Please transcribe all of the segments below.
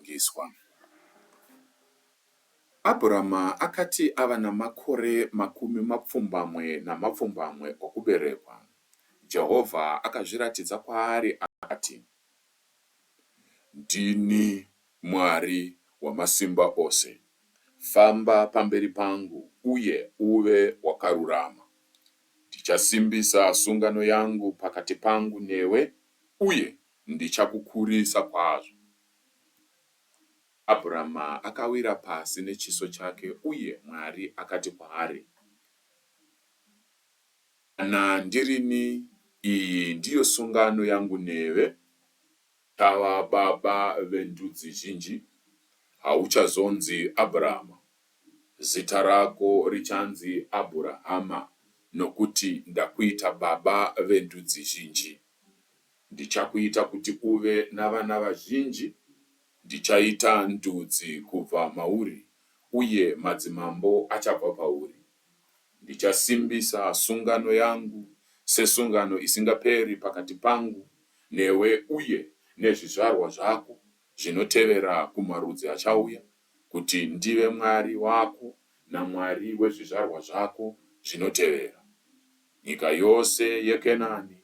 kudzingiswa. Abhurama akati ava namakore 78 okuberekwa, Jehovha akazviratidza kwaari akati, Ndini Mwari Wamasimba Ose. Famba pamberi pangu uye uve wakarurama. Ndichasimbisa sungano yangu pakati pangu newe uye ndichakukurisa kwazvo. Abhurama akawira pasi nechiso chake uye Mwari akati kwaari, Kana ndirini, iyi ndiyo sungano yangu newe, Uchava baba vendudzi zhinji. Hauchazonzi Abhurama, zita rako richanzi Abhurahama, nokuti ndakuita baba vendudzi zhinji. Ndichakuita kuti uve navana vazhinji, ndichaita ndudzi kubva mauri, uye madzimambo achabva pauri. Ndichasimbisa sungano yangu sesungano isingaperi pakati pangu newe uye nezvizvarwa zvako zvinotevera kumarudzi achauya, kuti ndive Mwari wako naMwari wezvizvarwa zvako zvinotevera. Nyika yose yeKenani,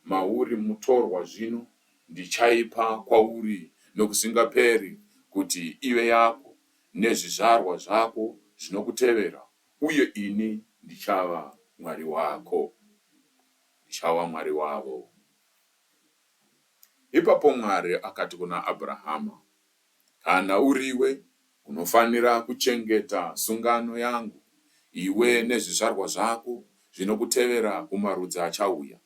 mauri mutorwa zvino, ndichaipa kwauri nokusingaperi kuti ive yako nezvizvarwa zvako zvinokutevera, uye ini ndichava Mwari wako, ndichava Mwari wavo. Ipapo Mwari akati kuna Abhurahama, Kana uriwe, unofanira kuchengeta sungano yangu, iwe nezvizvarwa zvako zvinokutevera kumarudzi achauya.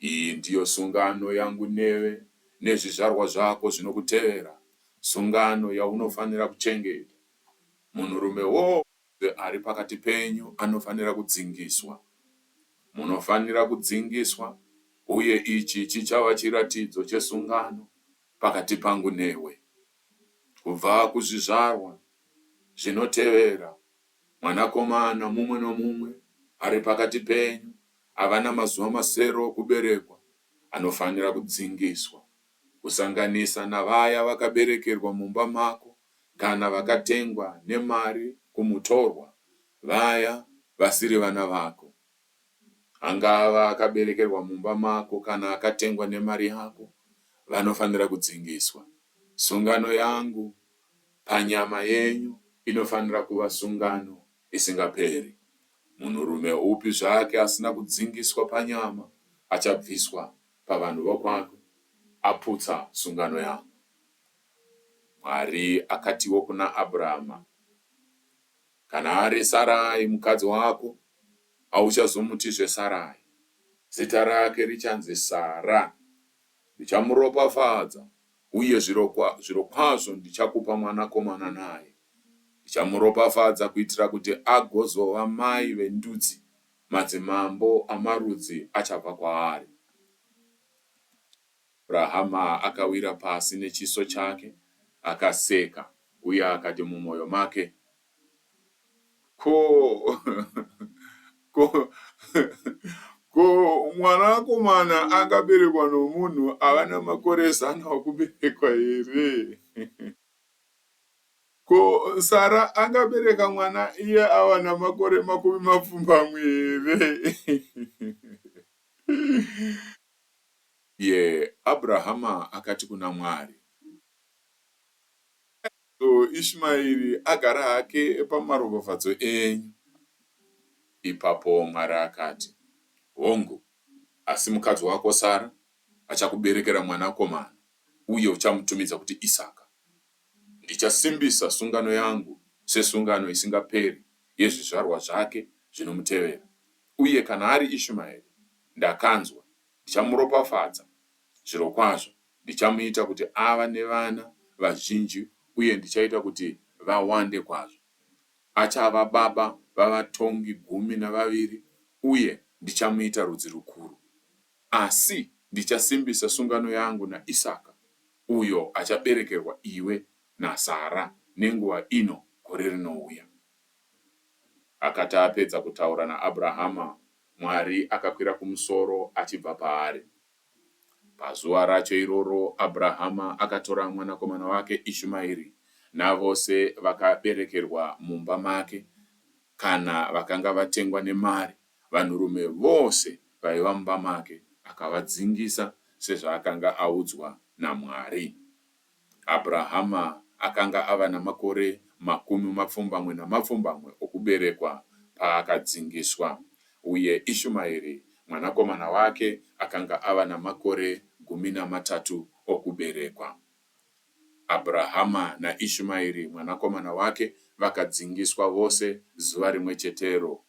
Iyi ndiyo sungano yangu newe nezvizvarwa zvako zvinokutevera, sungano yaunofanira kuchengeta. Munhurume wose ari pakati penyu anofanira kudzingiswa. Munofanira kudzingiswa, uye ichi chichava chiratidzo chesungano pakati pangu newe. Kubva kuzvizvarwa zvinotevera, mwanakomana mumwe nomumwe ari pakati penyu ava namazuva masere okuberekwa anofanira kudzingiswa, kusanganisa navaya vakaberekerwa mumba mako kana vakatengwa nemari kumutorwa, vaya vasiri vana vako. Angava akaberekerwa mumba mako kana akatengwa nemari yako, vanofanira kudzingiswa. Sungano yangu panyama yenyu inofanira kuva sungano isingaperi. Munhurume upi zvake asina kudzingiswa panyama achabviswa pavanhu vokwake, aputsa sungano yangu. Mwari akatiwo kuna Abhurama, Kana ari Sarai mukadzi wako, hauchazomutizve Sarai. Zita rake richanzi Sara. Ndichamuropafadza, uye zvirokwazvo ndichakupa mwanakomana naye. Ndichamuropafadza kuitira kuti agozova mai vendudzi, madzimambo amarudzi achabva kwaari. Abrahama akawira pasi nechiso chake, akaseka uye akati mumwoyo make, Ko, ko, ko mwanakomana angaberekwa nomunhu ava namakore 100 okuberekwa here? Ko Sara angabereka mwana iye ava namakore 80 here? Uye Abrahama akati kuna Mwari. Naizvozvo Ishmaeri agara hake pamaropafadzo enyu. Ipapo Mwari akati, Hongu, asi mukadzi wako Sara achakuberekera mwanakomana, uye uchamutumidza kuti Isaka. Ndichasimbisa sungano yangu sesungano isingaperi yezvizvarwa zvake zvinomutevera. Uye kana ari Ishmaeri, ndakanzwa, ndichamuropafadza, zvirokwazvo ndichamuita kuti ava nevana vazhinji uye ndichaita kuti vawande kwazvo. Achava baba vavatongi 12 uye ndichamuita rudzi rukuru. Asi ndichasimbisa sungano yangu naIsaka, uyo achaberekerwa iwe naSara nenguva ino gore rinouya. Akati apedza kutaura naAbhurahama, Mwari akakwira kumusoro achibva paari. Pazuva racho iroro Abrahama akatora mwanakomana wake Ishumaeri navose vakaberekerwa mumba make kana vakanga vatengwa nemari, vanhurume vose vaiva mumba make, akavadzingisa sezvaakanga audzwa naMwari. Abrahama akanga ava namakore 88 okuberekwa paakadzingiswa, uye Ishumaeri mwanakomana wake akanga ava namakore 13 okuberekwa. Abrahama naIshumaeri mwanakomana wake vakadzingiswa vose zuva rimwe chetero.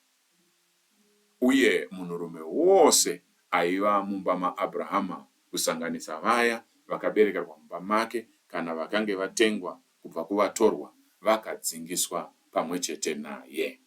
Uye munhurume wose aiva mumba maAbrahama, kusanganisa vaya vakaberekerwa mumba make kana vakange vatengwa kubva kuvatorwa, vakadzingiswa pamwe chete naye.